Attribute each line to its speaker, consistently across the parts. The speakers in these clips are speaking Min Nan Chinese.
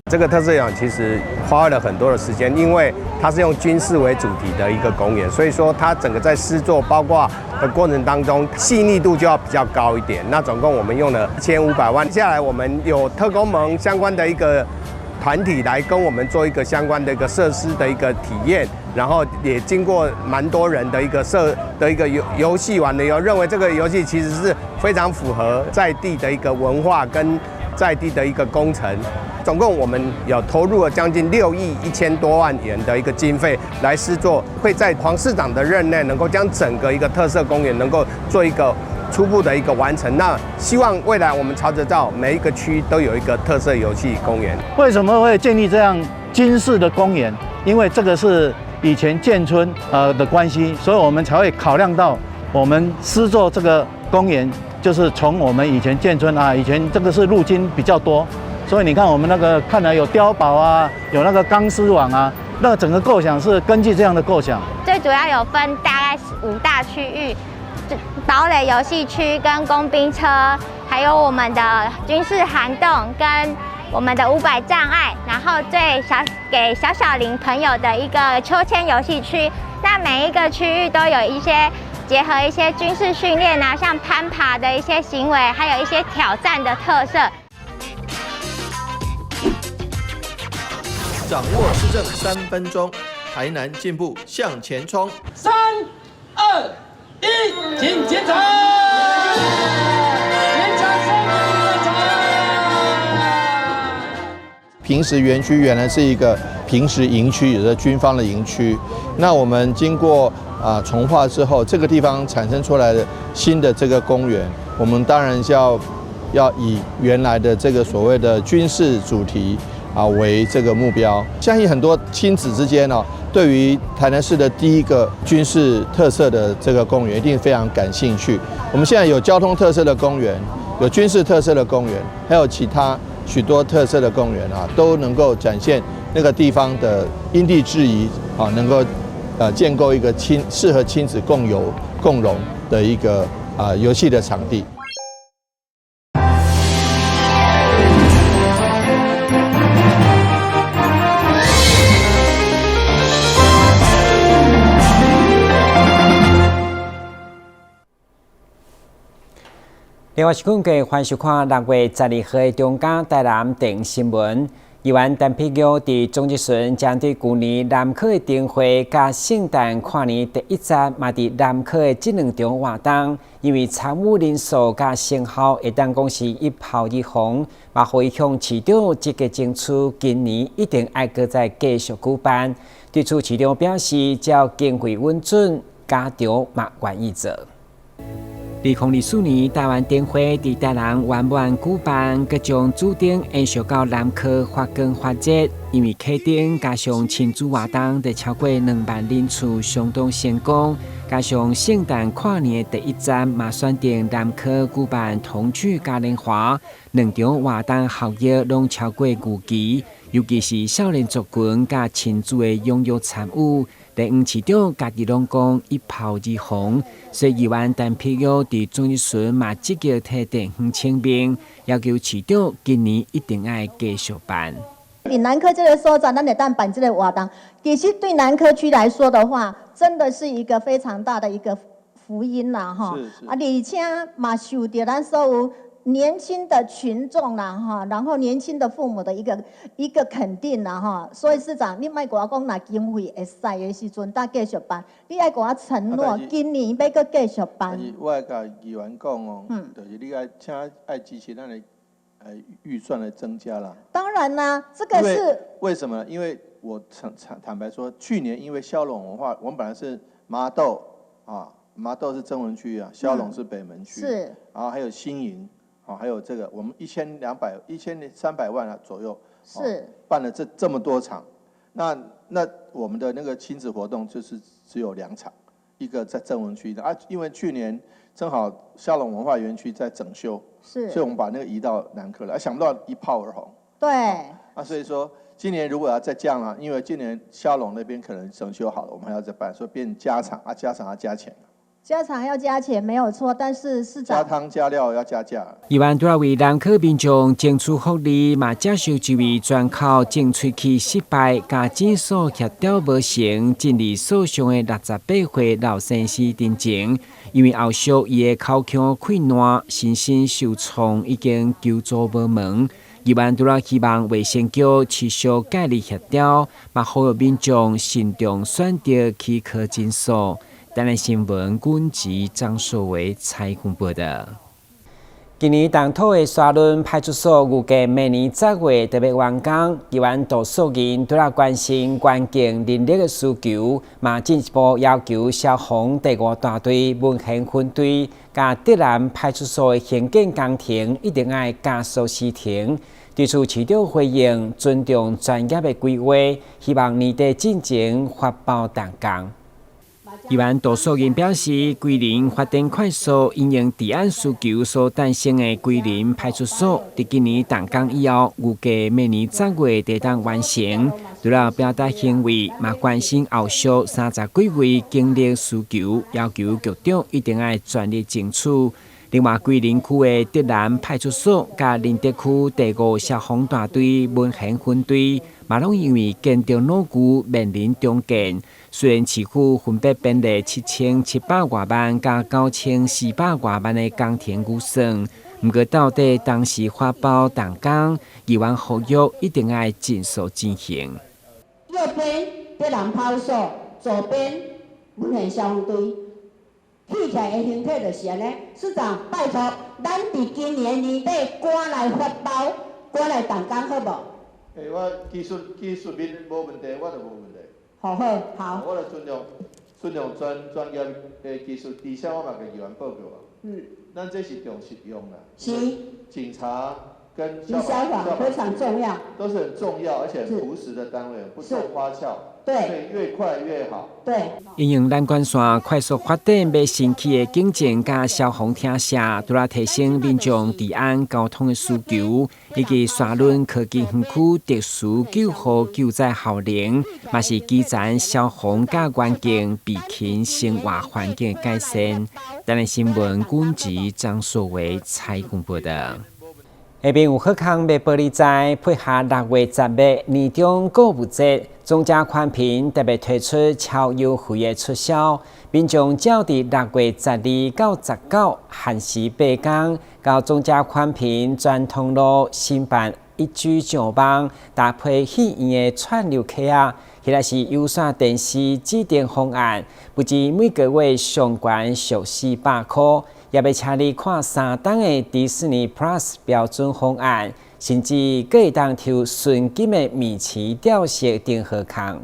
Speaker 1: 這個特色園其實花了很多的時間，因為它是用軍事為主題的一個公園，所以說它整個在施作包括的過程當中，細膩度就要比較高一點。那總共我們用了1500萬，接下來我們有特工盟相關的一個團體來跟我們做一個相關的一個設施的一個體驗，然後也經過蠻多人的一個設的一個遊戲完了以後，認為這個遊戲其實是非常符合在地的一個文化跟在地的一個工程。總共我們有投入了將近6億1000多萬元的一個經費來施作，會在黃市長的任內能夠將整個一個特色公園能夠做一個初步的一個完成。那希望未來我們朝着到每一個區都有一個特色遊戲公園。
Speaker 2: 為什麼會建立這樣軍事的公園？因為這個是以前眷村的關係，所以我們才會考量到我們施作這個公園，就是從我們以前眷村啊，以前這個是陸軍比較多。所以你看，我們那個看來有碉堡啊，有那個鋼絲網啊，那整個構想是根據這樣的構想。
Speaker 3: 最主要有分大概5大區域，堡壘遊戲區跟工兵車，還有我們的軍事涵洞跟我們的500障礙，然後最小給小小齡朋友的一個秋千遊戲區。那每一個區域都有一些結合一些軍事訓練啊，像攀爬的一些行為，還有一些挑戰的特色。
Speaker 4: 掌握市政3分鐘，台南進步向前衝。
Speaker 5: 3、2、1，請檢查。檢查三，檢查。
Speaker 4: 平石園區原來是一個平石營區，也是軍方的營區。那我們經過重劃之後，這個地方產生出來的新的這個公園，我們當然是要以原來的這個所謂的軍事主題為這個目標。相信很多親子之間呢，對於台南市的第一個軍事特色的這個公園，一定非常感興趣。我們現在有交通特色的公園，有軍事特色的公園，還有其他許多特色的公園啊，都能夠展現那個地方的因地制宜啊，能夠建構一個適合親子共遊共融的一個遊戲的場地。
Speaker 6: 另外是根據歡迎收看6月12號的中嘉台南電新聞。議員陳皮玉佇總質詢針對舊年南科的燈會佮聖誕跨年第一站，嘛佇南科的這兩場活動，因為參與人數佮成效會當講是一炮而紅，嘛予伊向市長積極爭取，今年一定愛閣再繼續舉辦。對此，市長表示，只要經費允准，加場嘛願意做。2024年台灣燈會佇台南圓滿舉辦，閣將主燈延續到南科發光發熱。因為啟燈加上親子活動，就超過2萬人次，相當成功。加上聖誕跨年的第一站，嘛選定南科舉辦童趣嘉年華，兩場活動效益攏超過預期，尤其是少年族群佮親子的踴躍參與。連黃市長家己攏講一炮而紅，所以議員陳皮玉佇總質詢嘛積極提地方請命，要求市長今年一定愛繼續辦。
Speaker 7: 佇南科這個所在，咱會當辦這個活動，其實對南科區來說的話，真的是一個非常大的一個福音啦，吼！啊，而且嘛受著咱所有年輕的群眾啦，哈，然後年輕的父母的一個肯定啦，哈。所以市長，你莫共我講，若經費會使的時陣，才繼續辦。你愛共我承諾，今年欲閣繼續辦。
Speaker 4: 我愛共議員講哦，就是你愛請愛支持咱的預算的增加啦。
Speaker 7: 當然啦，這個是
Speaker 4: 為什麼？因為我坦白說，去年因為驍龍文化，我們本來是麻豆啊，麻豆是曾文區啊，驍龍是北門區，然後還有新營。啊，還有這個，我們1200、1300萬啊左右，辦了這麼多場，那我們的那個親子活動就是只有2場，一個在曾文區的啊，因為去年正好驍龍文化園區在整修，所以我們把那個移到南科了，啊，想不到一炮而紅，啊，所以說今年如果要再降了，因為今年驍龍那邊可能整修好了，我們還要再辦，所以變加場啊，加場要加錢。
Speaker 7: 加場要加錢沒有錯，但是市長
Speaker 4: 加湯加料要加價。
Speaker 6: 議員除了為南科民眾爭取福利，嘛接受一位全口種喙齒失敗、共診所協調無成，進入訴訟的68歲老先生陳情，因為後續伊的口腔潰爛，身心受創，已經求助無門。議員除了希望衛生局持續介入協調，嘛呼籲民眾慎重選擇齒科診所。台南新聞，阮吉張碩維採訪報道。今年重土的沙崙派出所預計明年10月就欲完工。議員杜素銀除了關心環境人力的需求，嘛進一步要求消防第五大隊文賢分隊佮竹南派出所的興建工程一定愛加速時程。對此市長回應，尊重專業的規劃，希望年底進前發包動工。議員杜素銀表示，桂林發展快速，因應治安需求所誕生的桂林派出所，佇今年動工以後，預計明年10月就當完成。除了表達欣慰，嘛關心後續30幾位警力需求，要求局長一定愛全力爭取。另外，桂林區的竹南派出所佮仁德區第五消防大隊文賢分隊，嘛攏因為建築老舊面臨重建。雖然市府分別編列7700外萬佮9400外萬的工程預算，毋過到底當時發包動工，議員呼籲一定愛盡速進行。
Speaker 8: 右邊竹南派出所，左邊文賢消防隊。起來的形態就是按呢。市長，拜託，咱佇今年年底趕來發包，趕來動工好無？
Speaker 4: 欸，我技術面無問題，我就無問題。
Speaker 8: 好好好。
Speaker 4: 我就尊重專業的技術，而且我嘛共議員報告啊。咱這是重實用啦。
Speaker 8: 是。
Speaker 4: 警察跟
Speaker 8: 消防非常重要。
Speaker 4: 都是很重要而且很樸實的單位，不做花俏。
Speaker 8: 對。
Speaker 4: 所以越快越好。
Speaker 8: 對。
Speaker 6: 因應南關線快速發展欲新起的警政佮消防廳舍，除了提升民眾治安交通的需求，以及沙崙科技園區特殊救護救災效能，嘛是基層消防佮環境備勤生活環境的改善。台南新聞，阮吉張碩維採訪報道。下面有好康欲報你知，配合6月10日年終購物節，中嘉寬頻特別推出超優惠的促銷，民眾只要佇6月12到19限時八工，到中嘉寬頻全通路申辦1G 上網，搭配戲院的串流卡啊，彼個是有線電視指定方案，不止每個月上懸俗400箍，也欲請你看3冬的迪士尼 Plus 標準方案，甚至閣會當抽純金的米奇吊飾頂好康。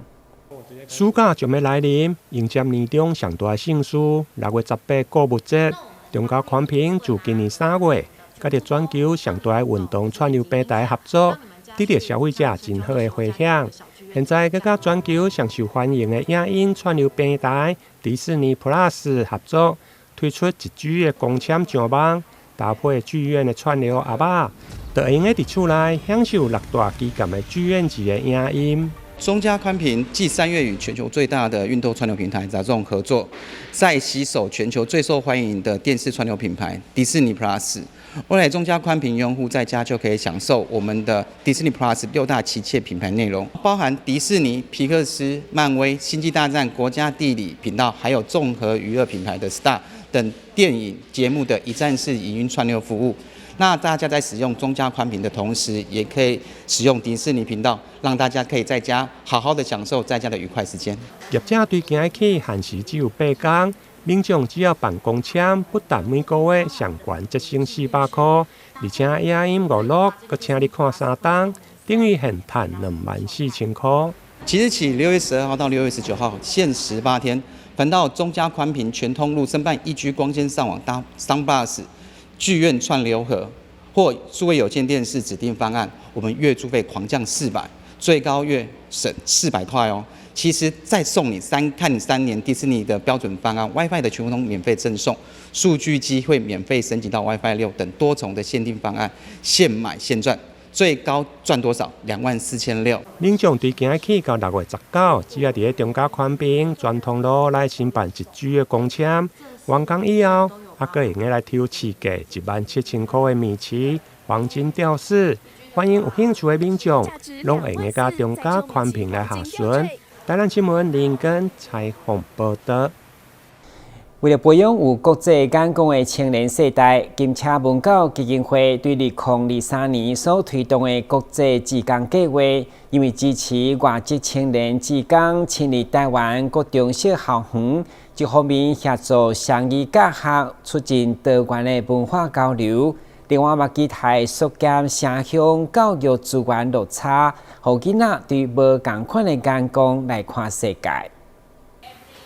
Speaker 9: 暑假就欲來臨，迎接年終上大盛事6月18購物節，中嘉寬頻自今年3月，佮佇全球上大運動串流平台合作，得著消費者真好的迴響。現在閣佮全球上受歡迎的影音串流平台迪士尼 Plus 合作，推出1G 的光纖上網，搭配劇院的串流盒仔，就會用得佇厝內享受六大旗艦的劇院級的影音。
Speaker 10: 中嘉寬頻繼3月與全球最大的運動串流平台 DAZN 合作，再攜手全球最受歡迎的電視串流品牌迪士尼 Plus。未來中嘉寬頻用戶在家就可以享受我們的迪士尼 Plus 六大旗艦品牌內容，包含迪士尼、皮克斯、漫威、星際大戰、國家地理頻道，還有綜合娛樂品牌的 Star 等電影節目的一站式影音串流服務。那大家在使用中嘉寬頻的同時，也可以使用迪士尼頻道，讓大家可以在家好好的享受在家的愉快時間。
Speaker 9: 業者對今日起限時只有八工，民眾只要辦光纖，不但每個月上懸節省400箍，而且影音娛樂，閣請你看3冬，等於現趁24,000箍。
Speaker 10: 即日起6月12號到6月19號，限時8天，凡到中嘉寬頻全通路申辦1G 光纖上網搭 Star Plus 劇院串流盒或數位有線電視指定方案，我們月租費狂降四百，最高月省400塊哦。其實再送你看3年迪士尼的標準方案，WiFi 的全通免費贈送，數據機會免費升級到 WiFi 6等多重的限定方案，現買現賺。最高賺多少？24,600。
Speaker 9: 民眾對今日起到6月19，只要佇咧中嘉寬頻全通路來申辦1G 的光纖，完工以後，還閣會用來抽市價17,000箍的米奇黃金吊飾。歡迎有興趣的民眾，攏會用佮中嘉寬頻來洽詢。台南新聞林根採訪報道。
Speaker 6: 為了培養有國際眼光的青年世代，金車文教基金會對2023年所推動的國際志工計劃，因為支持外籍青年志工親歷台灣各中小校園，一方面協助雙語教學，促進多元的文化交流；另外嘛，期待縮減城鄉教育資源落差，予囡仔對無仝款的眼光來看世界。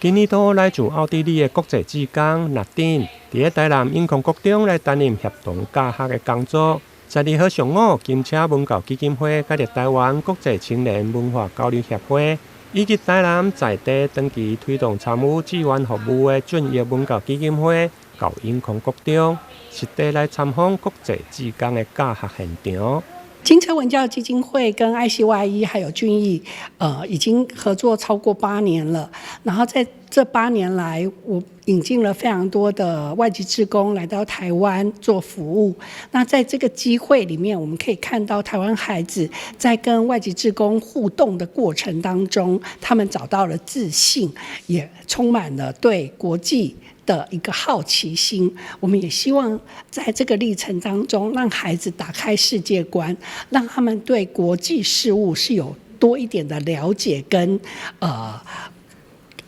Speaker 9: 今年度來自奧地利的國際志工納丁，佇咧台南永康國中來擔任協同教學的工作。12號上午，金車文教基金會佮台灣國際青年文化交流協會，以及台南在地長期推動參與志願服務的俊業文教基金會，到永康國中實地來參訪國際志工的教學現場。
Speaker 11: 金車文教基金會跟 ICYE 還有俊逸，已經合作超過8年了。然後在這8年來，我引進了非常多的外籍志工來到台灣做服務。那在這個機會裡面，我們可以看到台灣孩子在跟外籍志工互動的過程當中，他們找到了自信，也充滿了對國際的一個好奇心。我們也希望在這個歷程當中，讓孩子打開世界觀，讓他們對國際事務是有多一點的了解跟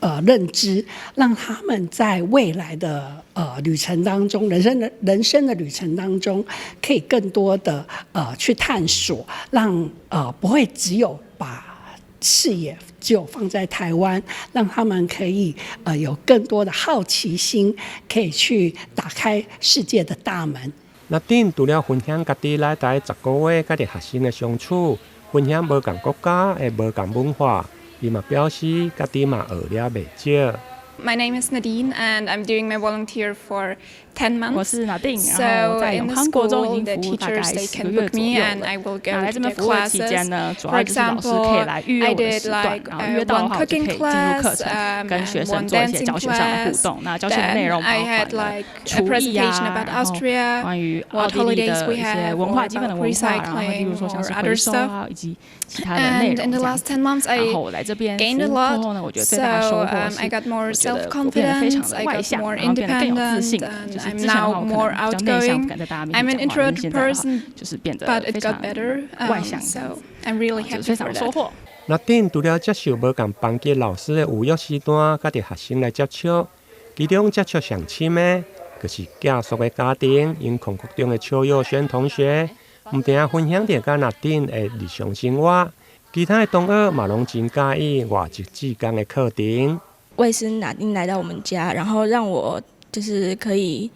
Speaker 11: 認知，讓他們在未來的旅程當中，人生的旅程當中，可以更多的去探索，讓不會只有把視野只有放在台灣，讓他們可以有更多的好奇心，可以去打開世界的大門。
Speaker 9: 納丁除了分享家己來台10個月佮學生的相處，分享無仝國家的無仝文化，伊嘛表示家己嘛學了袂少。
Speaker 12: My name is Nadine and I'm doing my volunteer for 10 months.
Speaker 13: 我是 Nadine，然後在永康國中已經服務大概10個月左右了。那來這邊服務的期間呢，主要就是老師可以來預約我的時段，然後預約到的話，我就可以進入課程，跟學生做一些教學上的互動。那教學的內容包含了廚藝啊，然後關於奧地利的一些文化、基本的文化，然後例如說像是回收啊，以及其他的內容這樣子。然後我來這邊服務過後呢，我覺得最大的收穫是，我覺得我變得非常的外向，然後變得更有自信。就是之前的話，我可能比較內向，不敢在大家面前講話，但現在的話，就是變得非常外向，就是非常有收穫。
Speaker 9: 納丁除了接受無仝班級老師的預約時段，佮學生來接觸，其中接觸上深的，就是寄宿的家庭，永康國中的邱佑軒同學，毋定分享著佮納丁的日常生活，其他的同學嘛攏真佮意外籍志工的課程。
Speaker 14: 衛生納丁來到我們家，然後讓我就是可以，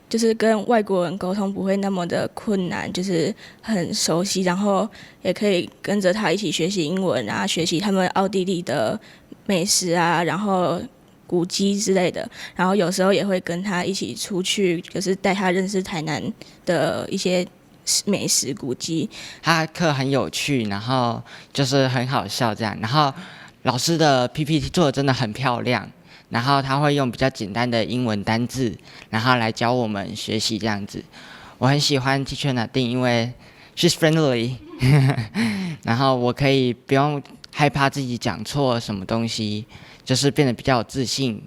Speaker 14: 就是跟外國人溝通不會那麼的困難，就是很熟悉，然後也可以跟着他一起學習英文啊，學習他們奧地利的美食啊，然後古蹟之類的，然後有時候也會跟他一起出去，就是帶他認識台南的一些美食古蹟。
Speaker 15: 他課很有趣，然後就是很好笑這樣，然後老師的 PPT 做的真的很漂亮。然後他會用比較簡單的英文單字，然後來教我們學習這樣子。我很喜歡 Teacher Nadine，因為 she's friendly，然後我可以不用害怕自己講錯什麼東西，就是變得比較有自信，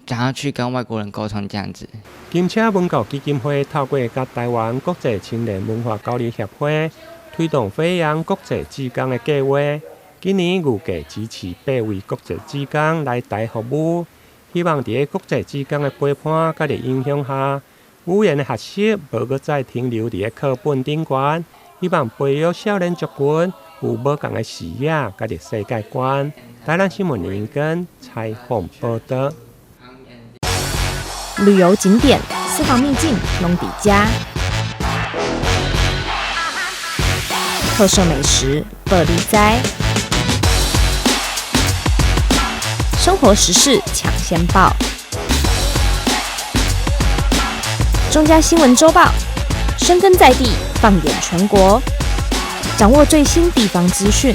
Speaker 15: 然後去跟外國人溝通這樣子。
Speaker 9: 金車文教基金會透過佮台灣國際青年文化交流協會推動飛揚國際志工的計劃，今年預計支持八位國際志工來台服務。希望佇咧國際志工的陪伴佮影響下，語言的學習無閣再停留佇咧課本頂懸，希望培育少年族群有無仝的視野佮世界觀。台南新聞林根採訪報道。
Speaker 16: 旅遊景點、私房秘境，攏佇遮。特色美食，報你知。生活時事搶先報，中嘉新聞週報，深耕在地，放眼全國。掌握最新地方資訊。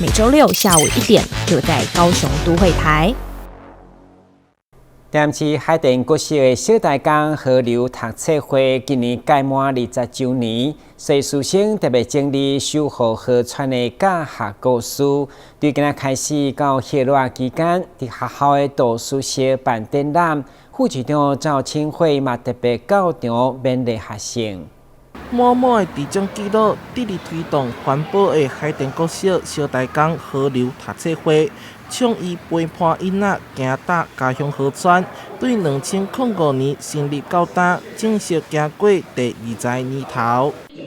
Speaker 16: 每週六下午1點，就在高雄都會台。
Speaker 6: 台南市海田國小的小台江河流讀冊會今年屆滿20週年，所以師生特別整理守護河川的教學故事。對今仔開始到歇熱期間，佇學校的圖書室辦展覽。副市長趙清惠嘛特別到場勉勵學生。
Speaker 17: 滿滿的佇種記錄，致力推動環保的海田國小小台江河流讀冊會，倡議陪伴囡仔行踏家鄉河川。對2005年成立到今，正式行過第20年頭。
Speaker 18: 請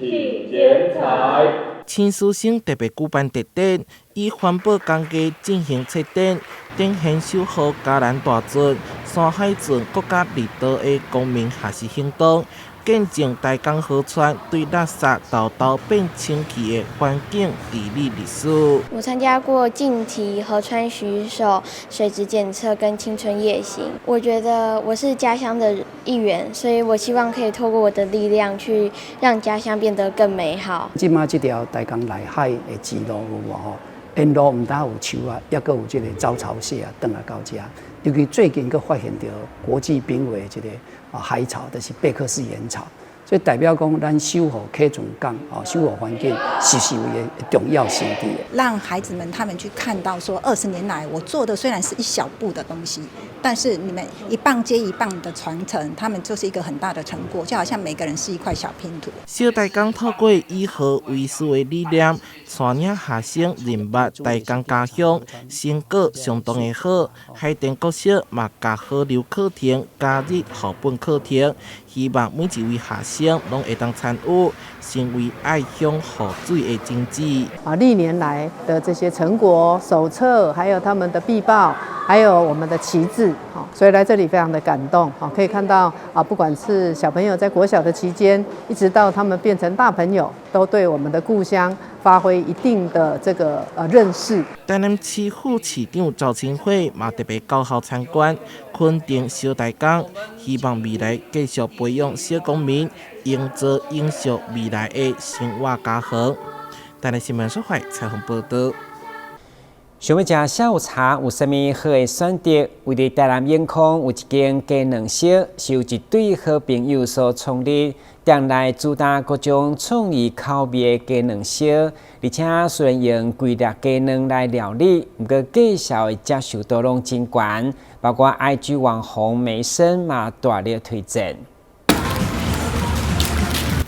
Speaker 18: 剪彩。
Speaker 17: 請師生特別舉辦特展，以環保工具進行策展，展現守護嘉南大圳、山海圳國家綠道的公民學習行動。見證台江河川對垃圾沓沓變清氣的環境治理歷史。
Speaker 19: 我參加過淨堤河川洗手、水質檢測跟青春夜行。我覺得我是家鄉的一員，所以我希望可以透過我的力量去讓家鄉變得更美好。
Speaker 20: 這馬這條台江內海的支路有無吼？沿路毋但有樹啊，抑閣有這個招潮蟹啊，轉來到遮。尤其最近閣發現著國際瀕危這個海草，就是貝克氏鹽草，所以代表講咱守護啟船港哦，守護環境是有伊的重要性佇。
Speaker 21: 讓孩子們他們去看到說，20年來我做的雖然是一小步的東西，但是你們一棒接一棒的傳承，他們就是一個很大的成果，就好像每個人是一塊小拼圖。
Speaker 17: 小台江透過以河為師的理念，帶領學生認捌台江家鄉，成果相當的好。海田國小嘛，共河流課程加入校本課程，希望每一位學生攏會當參與，成為愛鄉護水的種子。
Speaker 22: 啊，歷年來的這些成果手冊，還有他們的壁報，還有我們的旗幟，所以來這裡非常的感動，可以看到啊，不管是小朋友在國小的期間，一直到他們變成大朋友，都對我們的故鄉發揮一定的這個認識。
Speaker 17: 台南市副市長趙清惠嘛特別到校參觀，肯定小台江，希望未來繼續培養小公民，營造永續未來的生活家園。台南新聞所採訪報道。
Speaker 6: 想欲食下午茶，有啥物好的選擇？位佇台南永康有一間雞卵燒，是由一對好朋友所創立，店內主打各種創意口味的雞卵燒，而且雖然用規粒雞卵來料理，毋過介紹的接受度攏真懸，包括 IG 網紅梅生嘛大力推薦。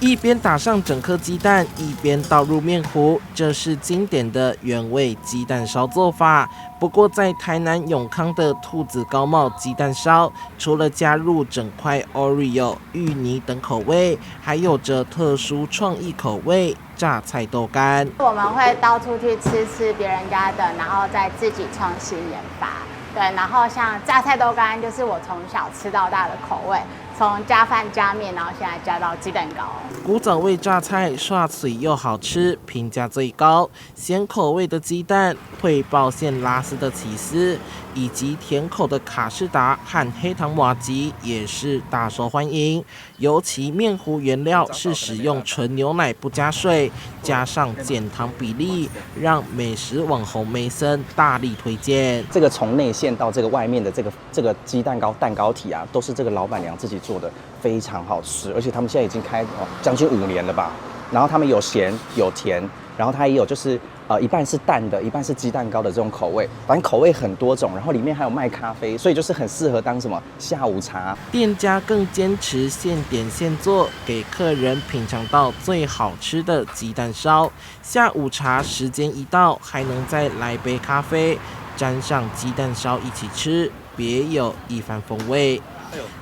Speaker 17: 一邊打上整顆雞蛋，一邊倒入麵糊，這是經典的原味雞蛋燒做法。不過，在台南永康的兔子高帽雞蛋燒，除了加入整塊 Oreo、芋泥等口味，還有着特殊創意口味榨菜豆乾。
Speaker 23: 我們會到處去吃吃別人家的，然後再自己創新研發。對，然後像榨菜豆乾，就是我從小吃到大的口味。從加飯加麵，然後現在加到雞蛋糕。
Speaker 17: 古早味榨菜涮嘴又好吃，評價最高。鹹口味的雞蛋、會爆餡拉絲的起司，以及甜口的卡士達和黑糖麻糬也是大受歡迎。尤其麵糊原料是使用純牛奶不加水，加上減糖比例，讓美食網紅梅森大力推薦。
Speaker 24: 這個從內餡到這個外面的這個雞蛋糕蛋糕體啊，都是這個老闆娘自己做的，非常好吃。而且他們現在已經開將近5年了吧。然後他們有鹹有甜，然後它也有就是一半是蛋的，一半是雞蛋糕的這種口味，反正口味很多種。然後裡面還有賣咖啡，所以就是很適合當什麼下午茶。
Speaker 17: 店家更堅持現點現做，給客人品嘗到最好吃的雞蛋燒。下午茶時間一到，還能再來杯咖啡，沾上雞蛋燒一起吃，別有一番風味。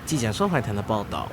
Speaker 17: 記者宋懷騰的報道。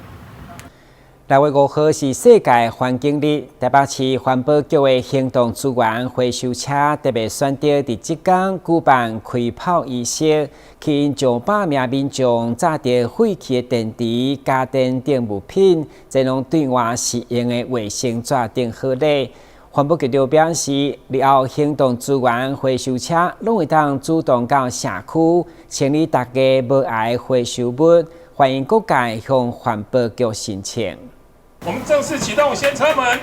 Speaker 6: 6月5號是世界環境日，台北市環保局的行動資源回收車特別選擇佇這工舉辦開炮儀式，吸引上百名民眾紮著廢棄的電池、家電等物品，前往對外使用的衛生紙等賀禮。環保局就表示，日後行動資源回收車攏會當主動到社區清理大家無愛回收物，歡迎各界向環保局申請。
Speaker 25: 我們正式啟動先車門。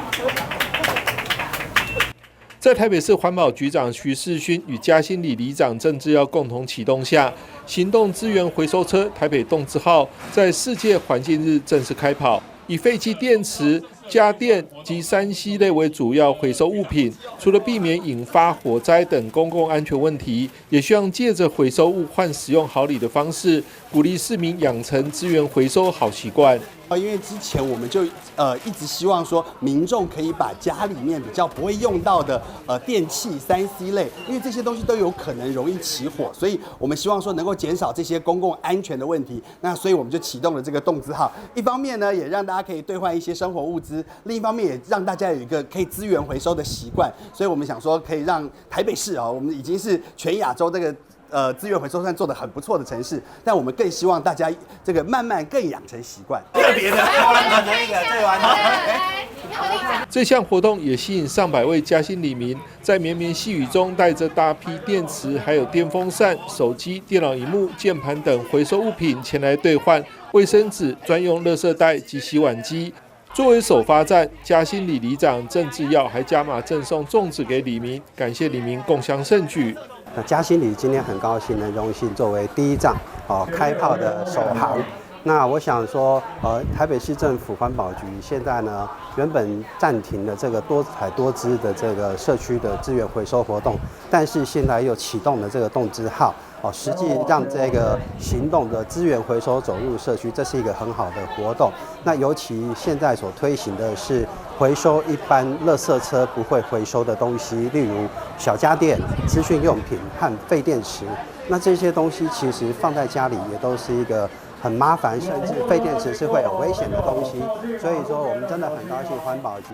Speaker 1: 在台北市环保局长徐世勋与嘉兴里里长郑志耀共同启动下，行动资源回收车台北动之号在世界环境日正式开跑，以废弃电池、家电及3C 类为主要回收物品，除了避免引发火灾等公共安全问题，也希望借着回收物换实用好礼的方式，鼓励市民养成资源回收好习惯。
Speaker 2: 因为之前我们就一直希望说，民众可以把家里面比较不会用到的电器3C 类，因为这些东西都有可能容易起火，所以我们希望说能够减少这些公共安全的问题。那所以我们就启动了这个动资号，一方面呢也让大家可以兑换一些生活物资，另一方面也让大家有一个可以资源回收的习惯。所以我们想说，可以让台北市啊，我们已经是全亚洲这个资源回收算做得很不错的城市，但我们更希望大家这个慢慢更养成习惯。
Speaker 3: 特别的，这个最完
Speaker 1: 这项活动也吸引上百位嘉兴里民，在绵绵细雨中，带着大批电池、还有电风扇、手机、电脑萤幕、键盘等回收物品前来兑换卫生纸、专用垃圾袋及洗碗机。作为首发站，嘉兴里里长郑志耀还加码赠送粽子给里民，感谢里民共襄盛举。
Speaker 5: 那嘉兴里今天很高兴能荣幸作为第一站开炮的首航。那我想说，台北市政府环保局现在呢，原本暂停了这个多彩多姿的这个社区的资源回收活动，但是现在又启动了这个动之号，实际让这个行动的资源回收走入社区，这是一个很好的活动。那尤其现在所推行的是回收一般垃圾车不会回收的东西，例如小家电、资讯用品和废电池。那这些东西其实放在家里也都是一个很麻烦，甚至废电池是会有危险的东西。所以说，我们真的很高兴环保局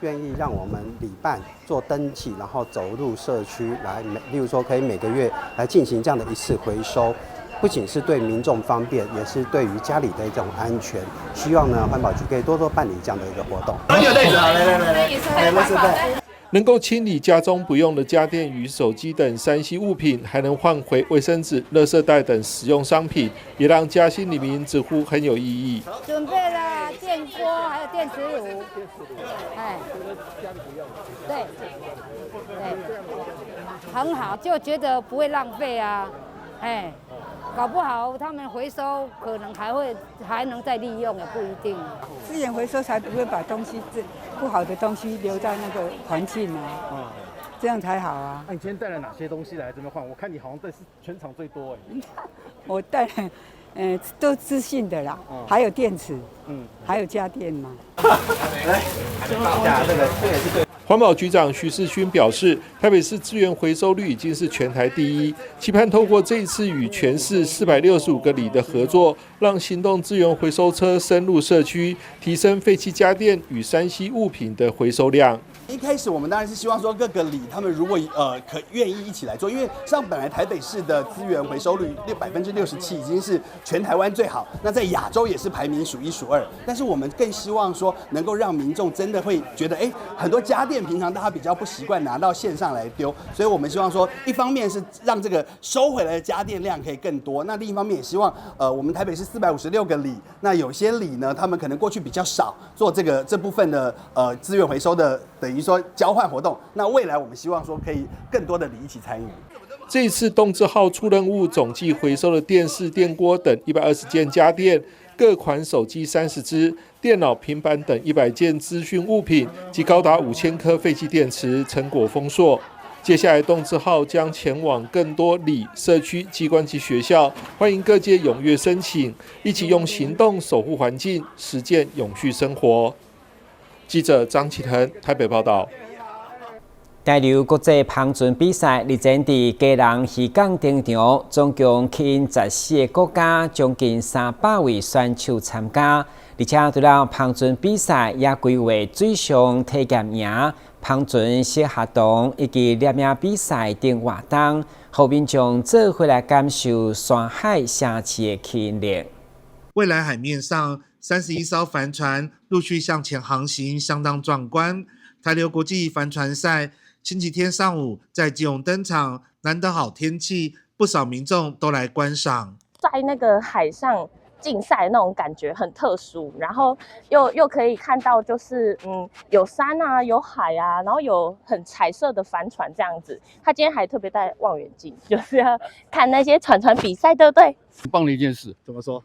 Speaker 5: 愿意让我们里办做登记，然后走入社区来例如说可以每个月来进行这样的一次回收，不仅是对民众方便，也是对于家里的一种安全。希望呢，环保局可以多多办理这样的一个活动。
Speaker 3: 来，来，来。
Speaker 1: 能够清理家中不用的家电与手机等3C 物品，还能换回卫生纸、垃圾袋等实用商品，也让嘉兴里民直呼很有意义。
Speaker 25: 准备了电锅，还有电磁炉，哎，对，对，很好，就觉得不会浪费啊，哎，搞不好他们回收可能还能再利用，也不一定。
Speaker 26: 资源回收才不会把东西这不好的东西留在那个环境啊，这样才好啊。
Speaker 27: 那你今天带了哪些东西来这边换？我看你好像带是全场最多哎。
Speaker 26: 我带了，都资讯的啦，还有电池，还有家电嘛。
Speaker 3: 来，这个是对。
Speaker 1: 环保局长徐世勋表示，台北市资源回收率已经是全台第一，期盼透过这一次与全市465个里的合作，让行动资源回收车深入社区，提升废弃家电与3C 物品的回收量。
Speaker 2: 一开始我们当然是希望说各个里他们如果可愿意一起来做，因为像本来台北市的资源回收率67%已经是全台湾最好，那在亚洲也是排名数一数二。但是我们更希望说能够让民众真的会觉得，很多家电平常大家比较不习惯拿到线上来丢，所以我们希望说，一方面是让这个收回来的家电量可以更多，那另一方面也希望我们台北市456个里，那有些里呢，他们可能过去比较少做这部分的资源回收的等于说交换活动，那未来我们希望说可以更多的里一起参与。
Speaker 1: 这次动之号出任务，总计回收了电视、电锅等120件家电，各款手机30支、电脑、平板等100件资讯物品及高达5000颗废弃电池，成果丰硕。接下来，动之号将前往更多里、社区、机关及学校，欢迎各界踊跃申请，一起用行动守护环境，实践永续生活。记者张启腾台北报道。
Speaker 6: 台流国际帆船比赛日前伫基隆渔港登场，总共吸引14个国家将近300位选手参加，而且除了帆船比赛，也规划水上体验营、帆船小学堂以及猎鹰比赛等活动，予民众做伙来感受山海城市的吸引力。
Speaker 28: 蔚蓝海面上，31艘帆船陆续向前航行，相当壮观。台流国际帆船赛星期天上午在基隆登场，难得好天气，不少民众都来观赏。
Speaker 29: 在那个海上
Speaker 4: 竞赛那种感觉很特殊，然后又可以看到就是有山啊，有海啊，然后有很彩色的帆船这样子。他今天还特别带望远镜，就是要看那些船船比赛，对不对？
Speaker 7: 很棒的一件事。
Speaker 27: 怎么说？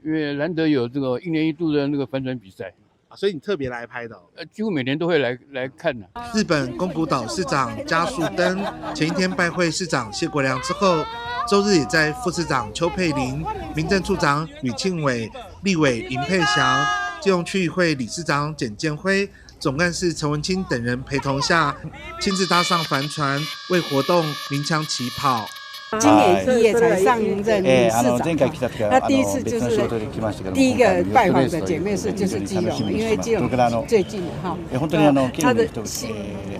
Speaker 7: 因为难得有这个一年一度的那个帆船比赛。
Speaker 27: 所以你特别来拍的哦？
Speaker 7: 几乎每年都会来看的。
Speaker 28: 日本宫古岛市长加速登前一天拜会市长谢国梁之后，周日也在副市长邱佩玲、民政处长吕庆伟、立委林佩祥、基隆区议会理事长简建辉、总干事陈文清等人陪同下，亲自搭上帆船，为活动鸣枪起跑。
Speaker 8: 今年一月才上任市长，那第一次就是第一个拜访的姐妹市就是基隆，因为基隆最近哈，他的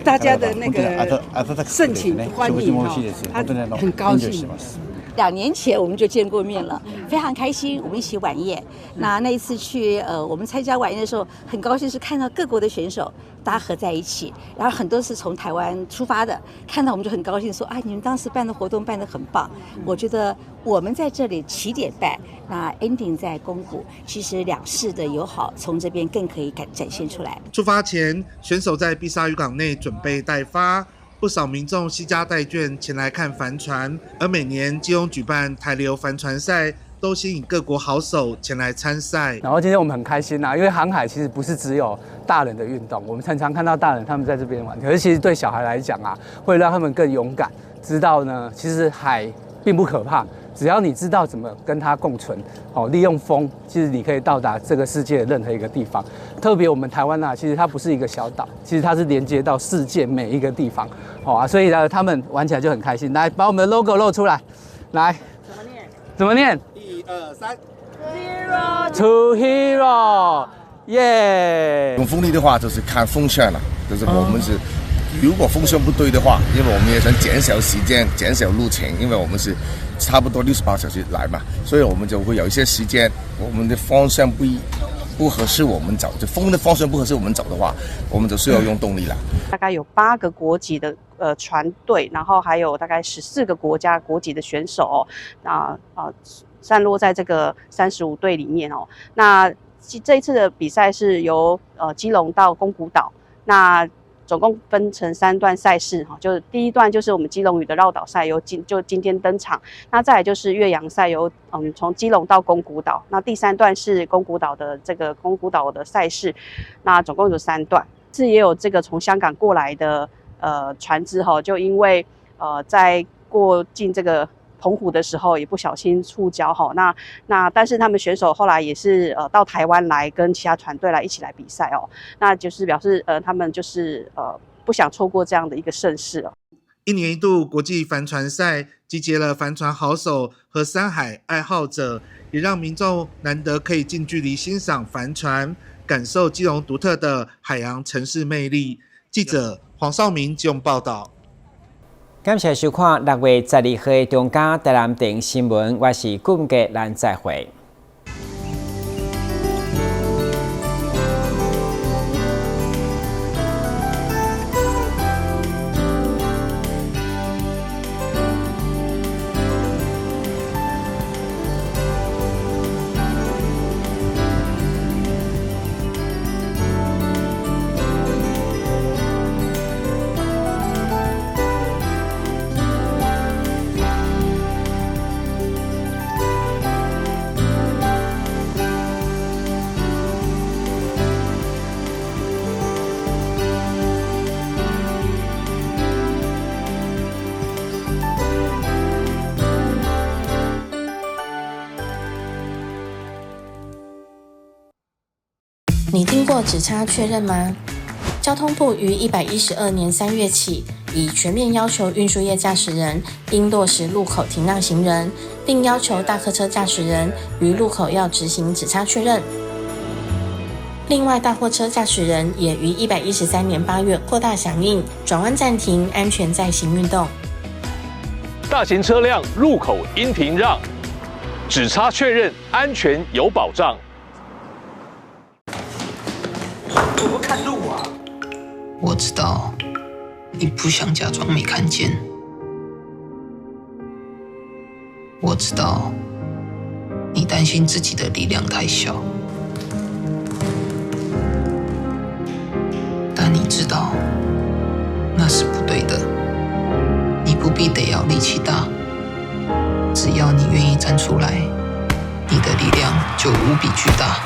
Speaker 8: 大家的那个盛情欢迎哈，他很高兴。
Speaker 10: 2年前我们就见过面了，非常开心，我们一起晚宴。那一次去我们参加晚宴的时候，很高兴是看到各国的选手大家合在一起，然后很多是从台湾出发的，看到我们就很高兴，说啊，你们当时办的活动办得很棒。我觉得我们在这里起点办，那 ending 在宫古，其实两市的友好从这边更可以展现出来。
Speaker 28: 出发前，选手在碧沙渔港内准备待发。 不少民众携家带眷前来看帆船，而每年基隆举办台流帆船赛，都吸引各国好手前来参赛。
Speaker 11: 然后今天我们很开心呐，因为航海其实不是只有大人的运动，我们常常看到大人他们在这边玩，可是其实对小孩来讲啊，会让他们更勇敢，知道呢，其实海并不可怕，只要你知道怎么跟它共存，哦，利用风，其实你可以到达这个世界的任何一个地方。特别我们台湾啊，其实它不是一个小岛，其实它是连接到世界每一个地方，好啊，所以呢，他们玩起来就很开心。来，把我们的 logo 露出来，来，
Speaker 8: 怎么念？
Speaker 11: 怎么念
Speaker 2: ？1、2、3，Zero
Speaker 11: to hero，耶！
Speaker 12: 用风力的话，就是看风向了，就是我们是。如果风向不对的话，因为我们也想减少时间、减少路程，因为我们是差不多68小时来嘛，所以我们就会有一些时间，我们的方向不合适我们走，就风的方向不合适我们走的话，我们就需要用动力了。
Speaker 13: 大概有8个国籍的船队，然后还有大概14个国家国籍的选手哦，散落在这个35队里面哦。那这一次的比赛是由基隆到宫古岛，那总共分成3段赛事哈，就是第一段就是我们基隆屿的绕岛赛，由今天登场。那再来就是岳阳赛，由从基隆到宫古岛。那第3段是宫古岛的这个宫古岛的赛事，那总共有3段。是也有这个从香港过来的船只哈，就因为在过境这个澎湖的时候也不小心触礁哈，那但是他们选手后来也是到台湾来跟其他船队来一起来比赛哦，那就是表示他们就是不想错过这样的一个盛事哦。
Speaker 28: 一年一度国际帆船赛集结了帆船好手和山海爱好者，也让民众难得可以近距离欣赏帆船，感受基隆独特的海洋城市魅力。记者黄少明基隆报道。
Speaker 6: 感谢收看6月12号的中嘉台南电新闻，我是顾文杰，咱再会。
Speaker 14: 你听过指差确认吗？交通部于112年3月起，已全面要求运输业驾驶人应落实路口停让行人，并要求大客车驾驶人于路口要执行指差确认。另外，大货车驾驶人也于113年8月扩大响应，转弯暂停，安全再行运动。
Speaker 29: 大型车辆路口应停让，指差确认安全有保障。
Speaker 30: 我不看路啊！
Speaker 31: 我知道你不想假装没看见，我知道你带。擔心自己的力量太小，但你知道那是不對的。你不必得要力氣大，只要你願意站出來，你的力量就無比巨大。